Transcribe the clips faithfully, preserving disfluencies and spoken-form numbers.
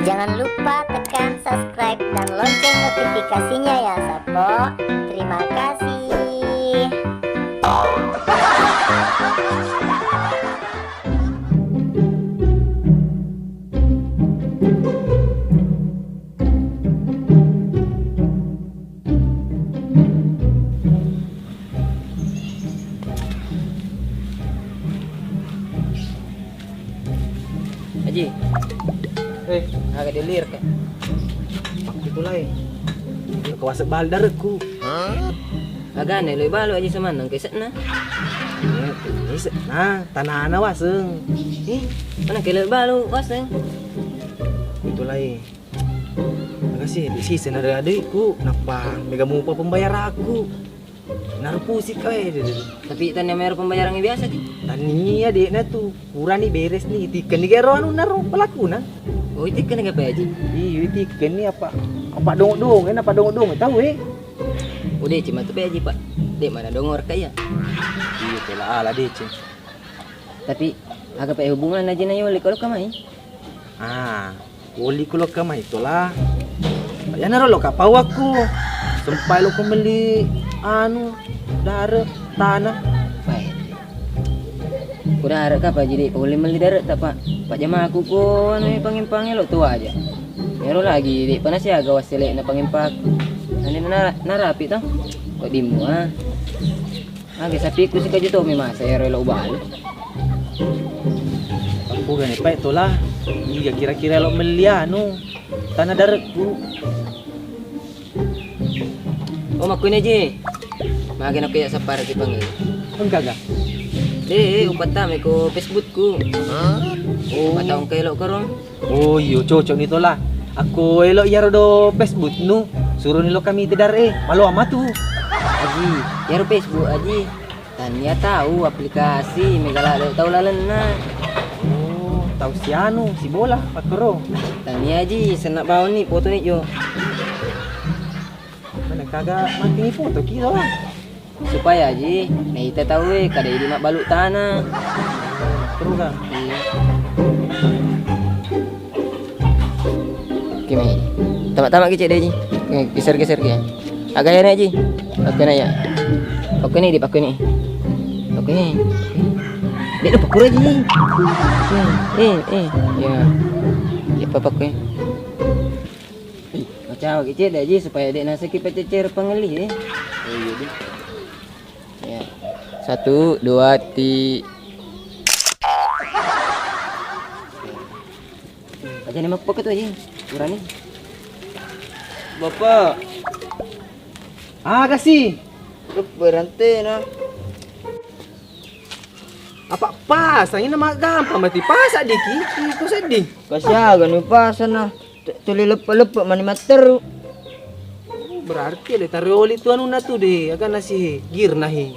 Jangan lupa tekan subscribe dan lonceng notifikasinya ya, Sappo. Terima kasih. Aji. Eh, aga delir ka? Aku tulai. Kawaseng bal darekku. Agana lo balu Aji, semannang kesekna. Eh, kesekna, tanana waseng. Eh, mana kelo balu waseng? Tulai. Makasih, di sisi nada adikku, nappa mega mupa pembayaranku. Narupusi kau, eh, deh, deh. Tapi tania mero pembayaran biasa, Ji? Tania, dekna tu. Purani beres ni, itikkenni gero anu naro pelakuna. Oh, itikkenni ga pe, Ji? Iyo, itikkenni apa? Apa dong-dong, eh, apa dong-dong, tahu, eh? Oh, deci matu pe, Ji, Pak. Dek mana dongor kaya? Iya, tela ala deci. Tapi aga pe hubungan aja na yoli kalau kamai? Ah, woli ku lokka mai tola. Iyanaro lokka pau aku. Sempai lokko melli anu, dare, tanah. Baik. Ku dare ka pa jadi woli melli dare ta, Pak. Pak jamaku ko anu pangempang lo tua aja. Ero lagi di panasi aga wassele na pangempang. Ane nara-, narapi to. Kok dimu ah. Aga sapiku sikaju to memasa ero lo ubalu. Pappugani pae tola. Iga kira-kira lo melli anu tanah darekku. Oh, makkuni ji. Magi nakko iya sapparaki pangelli. Engka ga? De, upattama ko Facebookku. Oh. Mataung kaelo karo. Oh iyo, cocok ni tola. Akko elo iyaro do Facebook nu, suro ni lo kami tedar e, maloa matu. Aji, iyaro Facebook aji. Tania tau aplikasi mega ladde tau lalenna. Oh, tau sianu, sibola, pakkoro. Tania ji, senna bawa ni foto ni jo. Mana kaga mancing foto ki tola. Supaya ji naita tauwe kada idi mabbalu tana. Terus ga? Iya. Oke mai. Tama-tama ki cek deh ji. Eh, geser-geser ki. Aga ya nek ji. Oke na ya. Oke ni di pakai ni. Oke ni. Dek lu pakura ji. Eh, eh, eh. Ya. Ya apa pakai? Ih, macam gitu deh ji supaya dek nasi kita cecer pengeli eh. Oh iya deh. Ya. Satu, dua, ti. Aja ni mappoke tu aja. Kurani. Bapak. Ah, kasih. Berhenti nah. Apa pasang ini mah gampang berarti pasak diki. Iko sedih. Kasiaga ni pasang nah. Tuli leppe-leppe mani matteru. Berarti ada tarioli tu anu natu de, aga nasi girna he.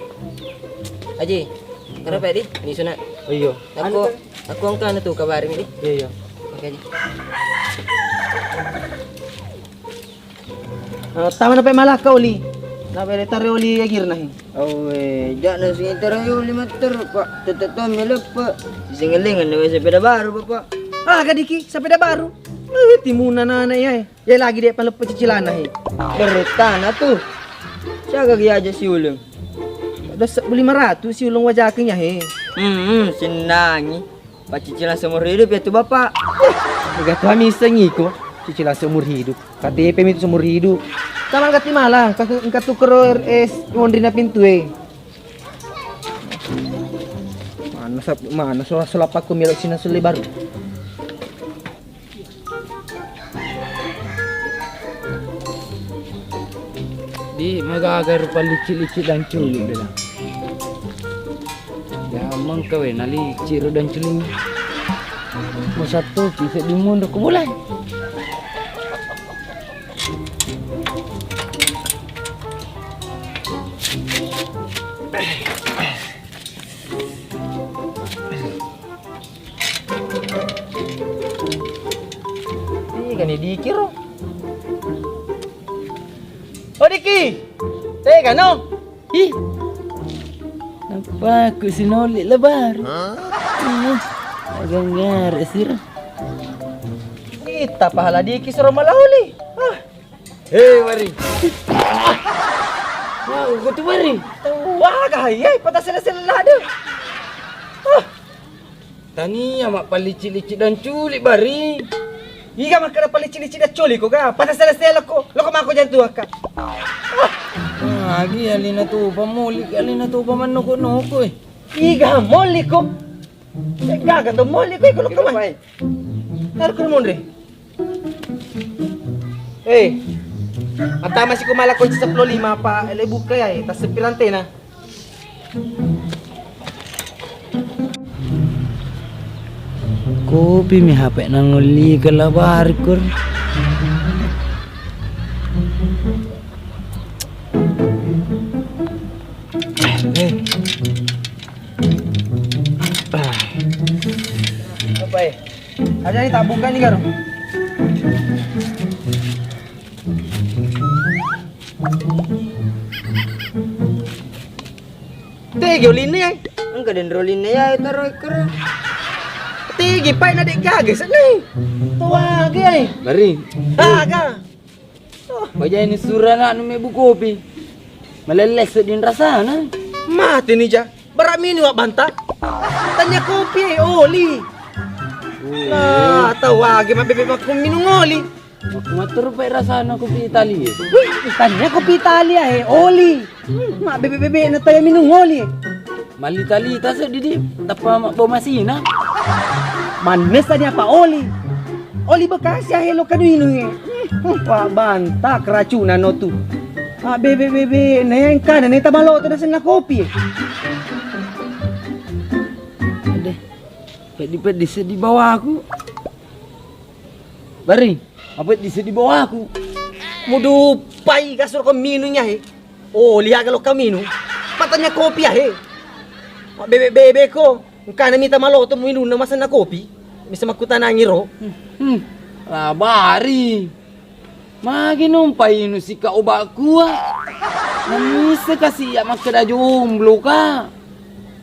Aji, kenapa di? Di sana. Oh iya. Aku, aku angka anu tu kabari mi di. Iya iya. Oke aji. Eh, tama na pe malakka oli. Na pe tarioli ya girna he. Awe, ja'na singitara yoli matteru, Pak. Tette tommi leppe. Sisengelengan na sepeda baru, Bapak. Ah, gadiki, sepeda baru. Eh, timuna nana ya. Ya lagi dia paleppe cicilanna he. Bertana tu. Siaga gi aja siuleng. Ada sebbu lima ratus siuleng wajaknya he. Hmm, sinnangi. Paccicilang seumur hidup ya tu Bapak. Mega tu miseng iko, cicilang seumur hidup. K T P mi tu seumur hidup. Taman gati mala, engka tuker es mondrina pintu e. Mana sap-, mana sola-sola pakku melo sina sule baru. Di magaga rupa licik-licik dan culi bilang. Ya mengkawe na licik ro dan culi. Masatu ki seddi mundur ke mulai. Ih, gani dikiro. Oh, Diki. Tega no? Ih. Apa aku sinoli lebar? Hah? Ih, agak ngarep sih. Itta pahala diki suro malauli. Ah. Hei, Bari. Wah, kutu Bari. Wah, gaya, patah sela-sela lade. Ah. Tania mappallicci-licci dan culi, Bari. Iga makkeda pallicci-licci dan culi ko ga? Patah sela-sela ko. Loko mako jantu akka. Ah. Agi alina tu pamoli, alina tu pamannoko-noko, eh. Iga molli ko. Eh, gaga to molli ko, iko loko mai. Taruh ke munri. Eh, mata masih kumala kunci sepuluh lima apa? Ele buka ya, eh, tas sepi rantena. Kopi mi hape nangolli ke labar kur. Eh. Ah. Apa, eh? Aja ni tabungka ni karo. Tege olinna ya. Engka denro olinna ya taro ekkoro. Tege pai na dek gaga senai. Tawa ge ai. Bari. Gaga. Oh. Bajai ni surana anu mebu kopi. Malelles sedin rasana. Mate ni ja. Bara minung wa banta. Tanya kopi, eh, oli. Lah, tau age mabbebe makku minung oli. Makku matteru pai rasana kopi Italia. Wih, tanya kopi Italia, eh, oli. Hmm, mabbebe-bebe na tanya minung oli. Mali Italia taseddi di, tappa mabbo masina. Manessa di apa oli? Oli bekas ya, eh, lo kanu inung, eh. Hmm, wa banta keracunan no tu. Mabbebe-bebe na engka na neta balo tu nasenna kopi. Ade, peddi-peddi seddi bawaku. Bari, mapeddi seddi bawaku. Mudupai kasur ko minung ya, he. Oh, lihat kalau kau minung. Patanya kopi ya, he. Mabbebe-bebe ko. Engka na mita maloto minung na masenna kopi. Bisa makkutanangi ro. Hmm. Lah, Bari. Magi numpai nu sika obat kuah. Namisa kasi ya makkeda jomblo ka.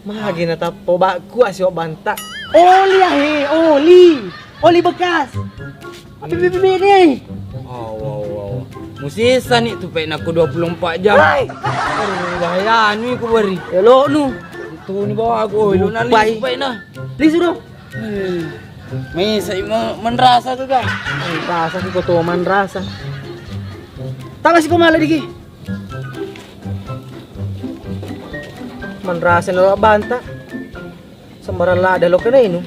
Magi na tappa obat kuah si obat banta. Oli ya, he, oli. Oli bekas. Apa bebe ni? Oh, wow, wow. Musisa ni tu pe nakku dua puluh empat jam. Hai. Aduh, bahaya anu iku Bari. Elok nu. Itu ni bawa aku, elok na lisu pe na. Lisu dong. Mesa manrasa tu kan. Manrasa tu koto manrasa. Tama si ko mala diki. Manrasa na banta. Sembarang lada lo kena inu.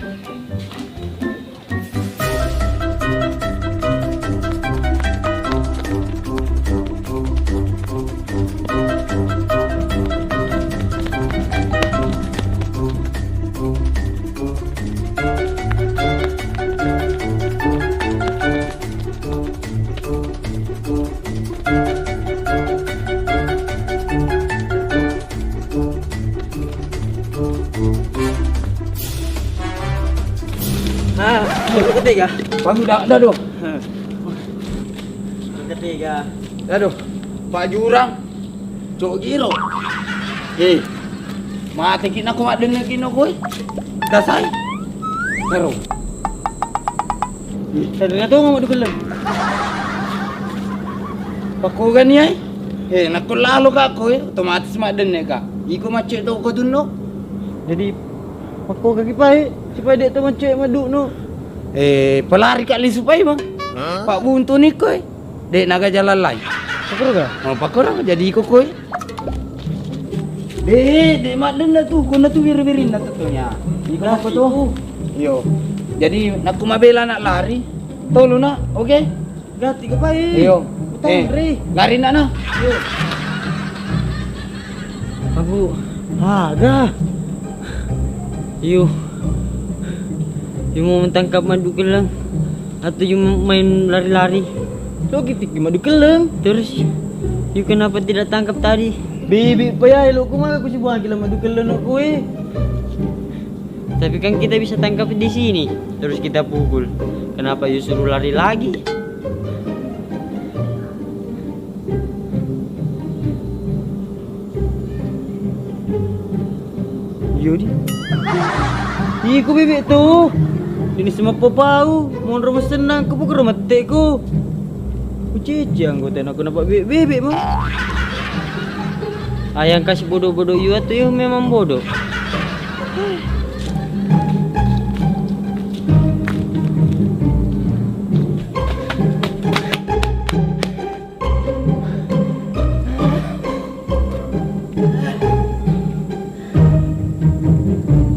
Nah, yang ketiga. Bang, udah, udah, doh. Yang ketiga. Aduh, Pak Jurang. Cok giro. Eh, mate ki nako maddenne ki nako, eh. Dasai. Karo. Tadi na to mau dukelleng. Pakkoga ni ai. Eh, nakko lalo ka ko, eh, otomatis maddenne ka. Iko macce to ko tunno. Jadi pakkoga ki pai, supaya dek to macce maddu no. Eh, pelari ka lisu pai, Bang. Pak buntu ni ko, eh. Dek naga jalan lain. Pakkoga? Oh, pakkoga jadi iko ko, eh. Dek, dek maddenna tu, kona tu wiri-wirinna tu nya. Iko apa tu? Iyo. Jadi nakku mabela nak lari, tolu nak, oke? Gati ke pai. Iyo. Utang, eh, Ri. Lari nak nah. Iyo. Aku. Aga. Iyo. Iyo mau tangkap madu kelang. Atau cuma main lari-lari? Lo kitik di madu kelleng. Terus, you kenapa tidak tangkap tadi? Bibi payah lo ku maka ku sibuang kila madu kelleng no kue. Tapi kan kita bisa tangkap di sini. Terus kita pukul. Kenapa you suruh lari lagi? Iyo di. Iko bebek tu. Ini semappa pau, monro mesennang ko pukro mette'ku. Kucece anggota nako napa bebe-bebe ma. Ayang kasih bodoh-bodoh iya tu yo memang bodoh.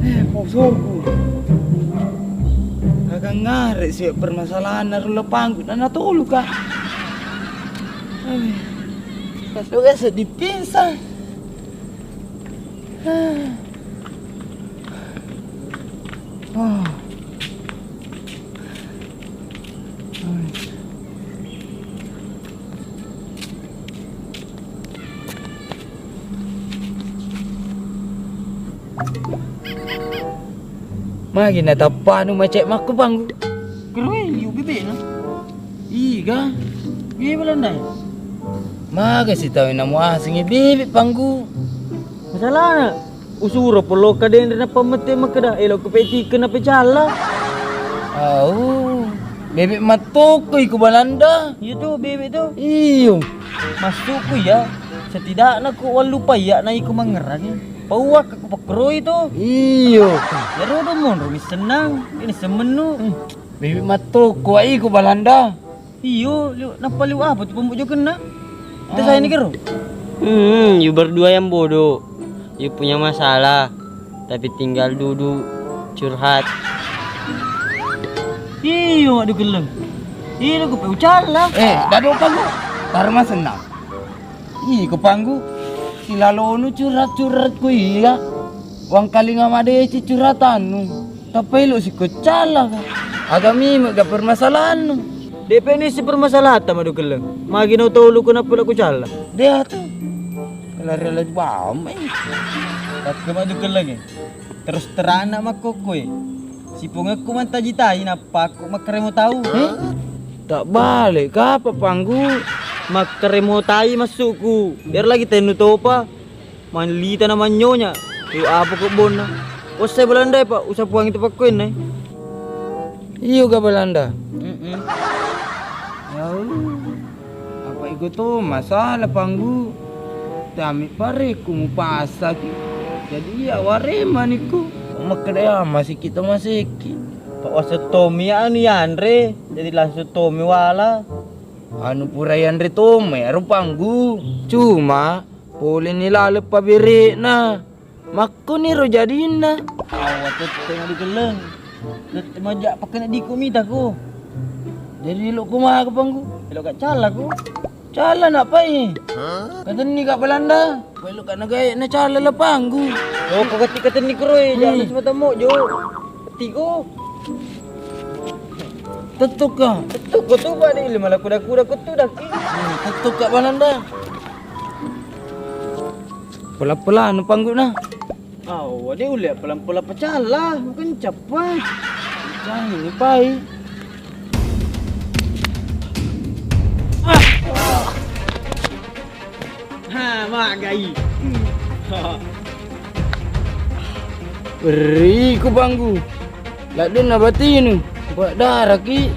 Eh, posoku. Agak ngare sih permasalahan narulla panggu, nana tolu ka. Eh, pas lo sedih pingsan. Ah. Magi na tappanu macet makku panggu. Keroi yu bebek na. Iga. Iya Belanda. Maga si tau na muasingi bebek panggu. Masalahna usuro polo kadenre na pamette makkeda elokku petikeng na pecalla. Au, bebek mattoko iko Balanda. Iya tu bebek tu. Iyo. Maksudku iya, setidakna ku wallupai iya na iko mangerangi. Pauakka ku pakkeroi tu. Iyo. Iyaro do monro mi sennang, ini semennu. Hmm. Bebek mattoko ai iko Balanda. Iyo, liu, nappa liu apa tu pembujukenna? Kita saya ni kero. Hmm, you berdua yang bodoh. You punya masalah, tapi tinggal duduk curhat. Iyo, adu geleng. Iyo, ku peucalla. Eh, dado kamu. Tarma senang. Iko panggu, silalonu curhat-curhat ku iya. Wangkalinga madeci curhatannu. Tappa elo sikoccalla ka. Aga mimega permasalahannu. Depe ni si permasalahan ta madu kelleng. Magi no tolu ko nappa ku calla. Dea tu. Lari-lari bawang mai. Takka madu kelleng e. Terus terang nak makkokkoe. Sipungekku mantaji tai nappa ku makkaremo tau. Eh? Tak balik kapa panggu. Makkaremo tai masukku. Biar lagi tennu topa. Mallita na mannyonya. Yu apa kebbonna. Wassai Belandai pa usapuangi tu pakkoenna. Iyo ga Belanda. Mm-mm. Ya Allah. Apa iko to masalah panggu. Tami pareku mupasaki. Jadi iya waremaniku. Makkeda ya masiki to masiki. Pak wasettomi anu yanre. Jadi langsung tomi wala. Anu pura yanre tomi aro panggu. Cuma poleni laleng pabere'na. Makkoniro jadinna. Awa tette madu kelleng. Tette maja pakkena diku mita ku. Jadi lo ku maga panggu. Lo ka cala ku. Cala nak pai. Katenni ka Belanda. Pai lo ka nagai na cala la panggu. Lo ko kati katenni ku roe jangan semata mojo. Tigo. Tettuk ka. Tettuk ko tu ba di lima laku daku daku tu daki. Tettuk ka Belanda. Pela-pela nu pangguna. Awa, de ulle pelan-pelan pecah lah, bukan cepat. Pecah ini pai. Ah. Ha, magai. Ri ku panggu. Laddenna batinu, baddaraki.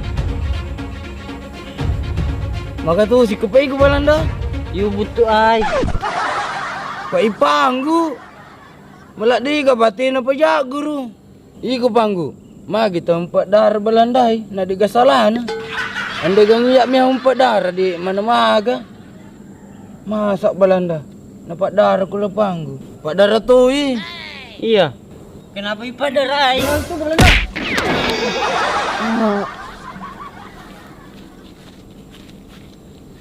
Maka tu sikepai ku Balanda. Yu buttu ai. Pai panggu. Maladdiga batena pajagguru. Iko panggu. Magi tempat dara Balandai na dega salana. Andega ngiya mi tempat dara di mana maga. Masa Balanda na paddara ku lapanggu. Paddara toi. Iya. Kenapa ipaddarai? Itu Balanda.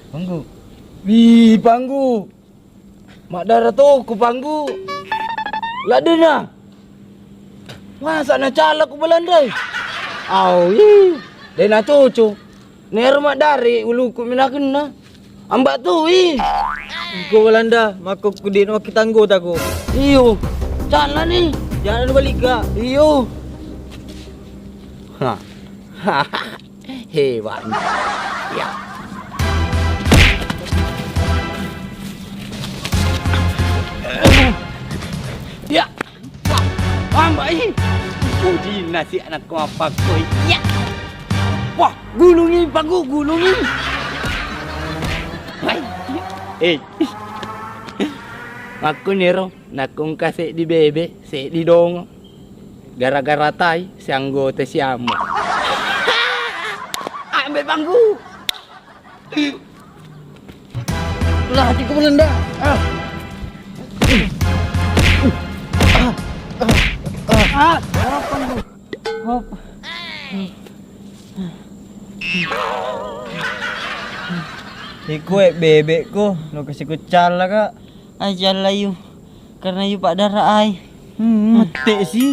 Panggu. Wih, panggu. Maddara to ku panggu. Laddena. Masa na cala ku Balandai. Au, ih. Dena coco. Nero maddari uluku minakenna. Ambak tu, ih. Iko Balanda, mako ku di no kita anggota ku. Iyo. Cala ni. Jangan balik ka. Iyo. Ha. Hebat. Ya. Ya. Wah, Mbak, ih. Uji nasi anakku apa koi. Ya. Wah, gulungi pagu gulungi. Hai. Eh. Makkuniro nakungka seddi bebe, seddi dongo. Gara-gara tai sianggota siamo. Ambe bangku. Lah, hatiku melenda. Ah. Ah. Ah. Ah. Apa lu? Apa? Iku e bebekku, lo kasi kucalla, Kak. Aja layu, karena yu pada ai. Hmm, mette sih.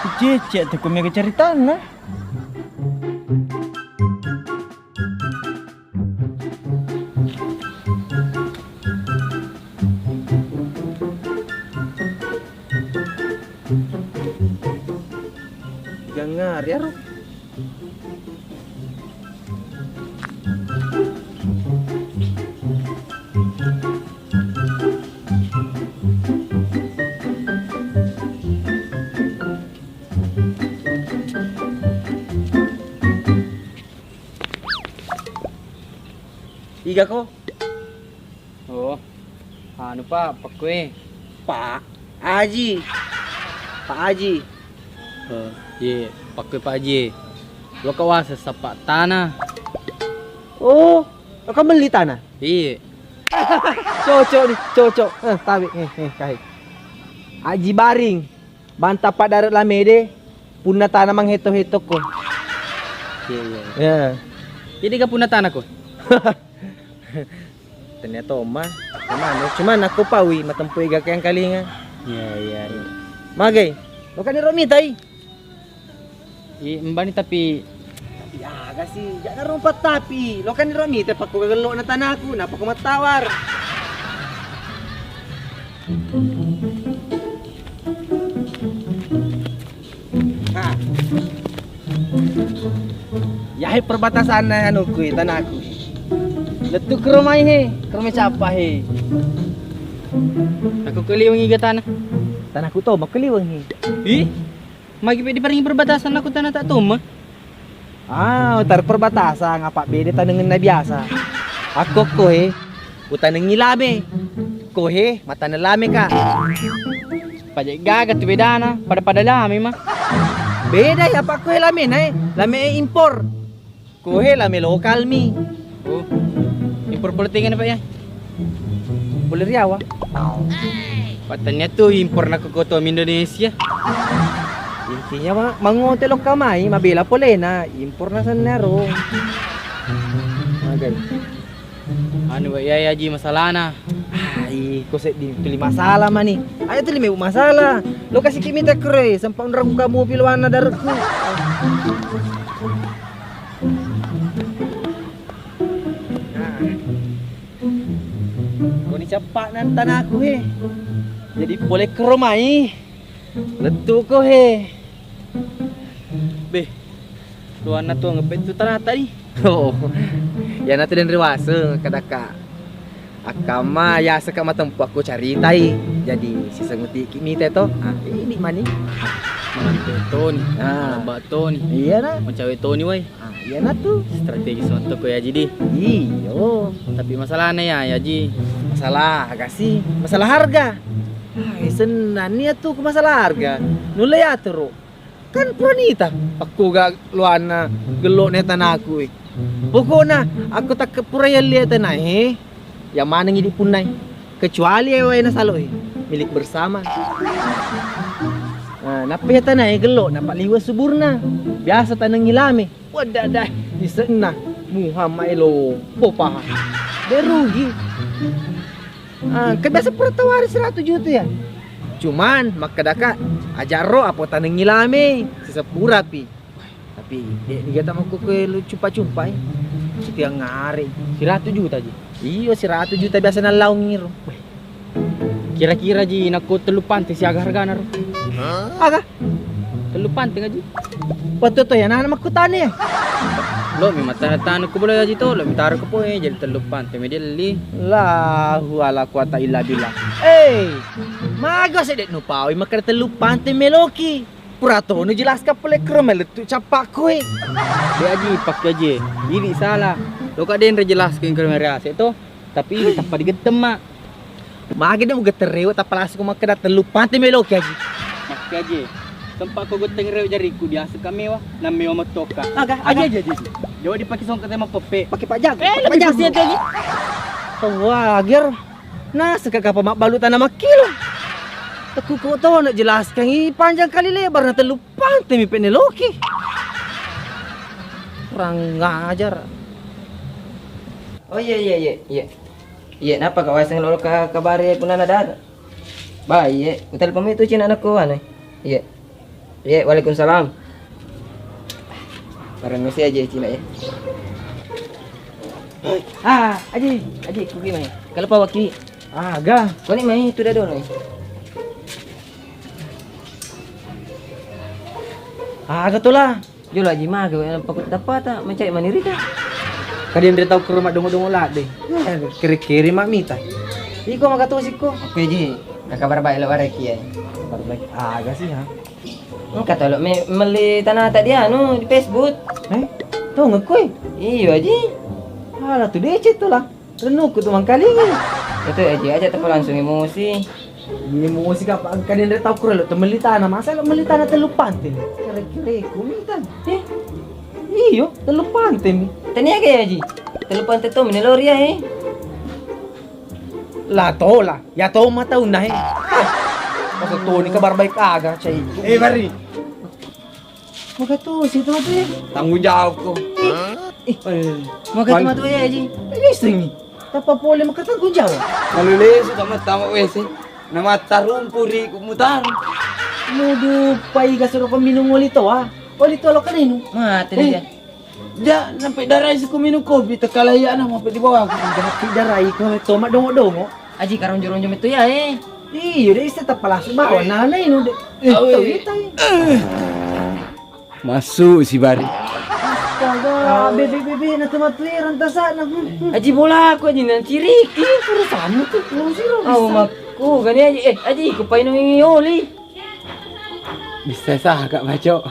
Kucecek tuh kau mega ceritana. Gangari aro. Iga ko? Oh, anu, Pak, pakkue. Pak Aji. Pak Aji. Oh, iye, pakkue Pak Aji. Lo ka wasa sappa tanah. Oh, lo ka melli tanah? Iye. Cocok nih, cocok. Eh, tabe, eh, eh, kahe. Aji Baring. Banta padare lamede, punna tana manghetto-hetto ko. Iya, iya, iya. Ya. Jadi ga punna tana ko? Ternyata oma, oma anu, cuman aku pawi matempu ega ke angkalinga. Iya, iya, iya. Magai, lo kan ero mitai. I, mbani tapi. Tapi aga sih, jangan rompat tapi. Lo kan ero mita pakko gello na tanaku, napa ko mattawar? Nah. Yahe perbatasanna anuku, tanaku. Lettu ke rumah he, ke rumah siapa he? Aku keliweng iga tanah. Tanaku to, mau keliweng he. Ih, magi pe diparingi perbatasan aku tanah tak toma. Ah, tar perbatasan, apa beda tanengenna biasa. Aku ko he, utanengi lame. Ko he, mataneng lame ka. Pajak gaga tu bedana, pada-pada lame mah. Beda ya, apa ko he lame nae, lame impor. Ko he lame lokal mi. Oh, impor pole tenga Pak ya? Pole Riawa. Patania tu impor na ke kota Indonesia. Intinya ma, mangote lokka mai, mabela polena, impor na sennaro. Magai. Anu, Pak, iya, iya, Ji, masalahna. Ai, ko seddi tuli masalah mani. Ayo tuli mebu masalah. Lo kasih kimi tekre, sempat neragu kamu piluanna darekku. Nah. Koni ceppa nantanaku he. Jadi pole kero mai. Lettu ko he. Beh, luanna tuang ngepe tu tanah tadi. Oh, yana tu dan riwase kadaka. Akkamma yaseka matempu aku caritai. Jadi sisengutiki mite to. Ah, ini mani. Manampe toni, ah, laba toni. Iya na. Mencawe toni wai. Ah, iyana tu. Strategis untuk ya Ji di. Iyo. Tapi masalahnya ya, ya Ji. Masalah aga sih? Masalah harga. Ah, senang nih tuh masalah harga. Nulle ya terus. Kan pura nita, pakkuga luanna gello ne tanaku, eh. Pokokna, aku tak pura yalli tanae, eh. Yang mana ngidi punnai? Kecuali ewa ena salo, eh. Milik bersama. Nah, nappa ya tanae gello, nappa liwa suburna. Biasa tanengi lame. Wadada, isenna. Muhammad elo, popaha. De rugi. Ah, kan biasa pura tawari seratus juta ya. Cuman, makkedaka, ajarro apa tanengi lame, sisepurapi. Tapi, de, digata makku ke lu cumpa-cumpa, eh. Setiap ngare. Seratus juta ji? Iyo, seratus juta biasa nallaung iro. Kira-kira ji, nakko tellu pante siaga hargana ro? Aga? Tellu pante ngaji. Wah, to, to, ya, anak-anak makkutani ya? Lo mi matana-tana ku bela aji to, lo mi taro ke poe, jadi tellu pante mi dielli. Allahu ala quwata illa billah. Eh, maga sedek nu pawi makkeda tellu pante meloki. Pura to nu jelaskan pole kro melettu cappakku e. De Aji, pakku Aji. Idi salah. Loka denre jelaskan kro merase to. Tapi idi tappa digetteng ma. Magi de mugetteng rewe tappa langsung makkeda tellu pante meloki Aji. Makki Aji. Sempat ko getteng rewe jariku diaseng kamewa. Nammewa mettoka. Aga, aga. Aji, Aji, Aji. Jawa dipake songket tema peppe. Pake pajak. Eh, lebih pajak. Aji. Wah, ger. Naseng ka kapang mabbalu tana makkilo. Tekkuku to na jelaskan i panjang kali lebar na tellu pante mi penne loki. Kurang ajar. Oh iya iya iya iya. Iya, napa ka waseng lo ka kabare punana dara? Ba, iya, ku telepon mi tu cina anakku anu. Iya. Iya, waalaikumsalam. Barang ngesi aja cina ya. Ah, Aji, Aji, kuki mai. Kalau pawaki. Aga. Kau ni mai tu dah dulu. Aga tu lah. Jolo Aji, maga we, pakut dappata mencari manirita. Kadian ri tau ke rumah dongo-dongo ladde. Eh, kiri-kiri mak mita. Iko maka tu siko. Oke Ji, ka kabar baik lo wareki ya. Kabar baik. Aga sih ha. Engka tolo me melli tanah tak dia anu di Facebook. Eh, tau ngekui. Iyo Aji. Ala tu D C tu lah. Rennuku tu mangkalinga. Itu Aji aja tapi langsung emosi. Emosi ka apa? Engka denre tau kuro lo temelli tanah. Masa lo melli tanah tellu pante? Kira-kira ku minta. Eh, iyo, tellu pante mi. Tania ke Aji? Tellu pante to mene loria eh. La tola, ya to mata una eh. Masa to ni kabar baik aga cai. Eh, Bari. Maka tu situ mati. Tanggung jawab ko. Eh, maka tu matu ya Aji. Ini sing. Tapa pole maka tanggung jawab. Kalau lesu sama tama W C. Nama tarumpu ri kumutaru. Mudu pai gasoro ko minum oli toa. Oli toa lo kanenu. Mate dia. Ja, nampe darai suku minum kopi tekala iya na mau di bawah. Darai ko toma dongo-dongo. Aji karonjo-ronjo metu ya eh. Iyo de ista tapalasu bawa nana inu de. Eh, tau ita eh. Masuk si Bari. Astaga, bebe bebe na tematu ya rantasa na. Aji bola aku Aji nan ciriki. Urusanmu tu, urusi lo. Oh makku gani Aji eh Aji ku painungi oli. Bisa sah kak baco.